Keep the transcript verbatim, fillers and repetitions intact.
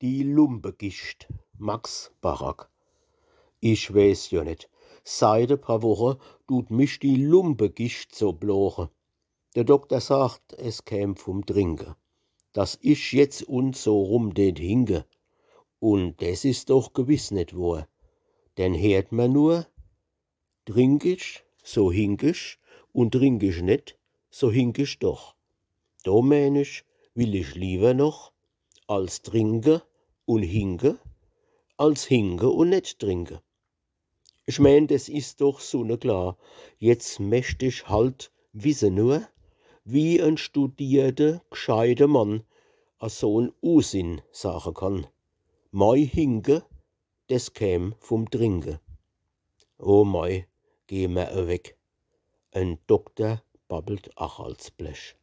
Die Lumpegischt, Max Barack. Ich weeß jo net, seit e paar Woche dut mich die Lumpegischt so bloche. De Dokter sagt, es käm vum Trinke, dass ich jetzt un so rum det hinke. Un des is doch gewiss net wohr. Denn heert mer nur, trink ich, so hink ich, un trink ich net, so hink ich doch. Do meen ich, will ich liewer noch als trinke un hinke, als hinke un net trinke. Ich meen, des is doch sunneklar. Jetzt mecht ich halt wisse nur, wie en studierte, gscheite Mann a so en Usinn sage kann. Mei Hinke, des käm vum Trinke. O mei, geh mer eweg. En Dokter babbelt ach als Blech.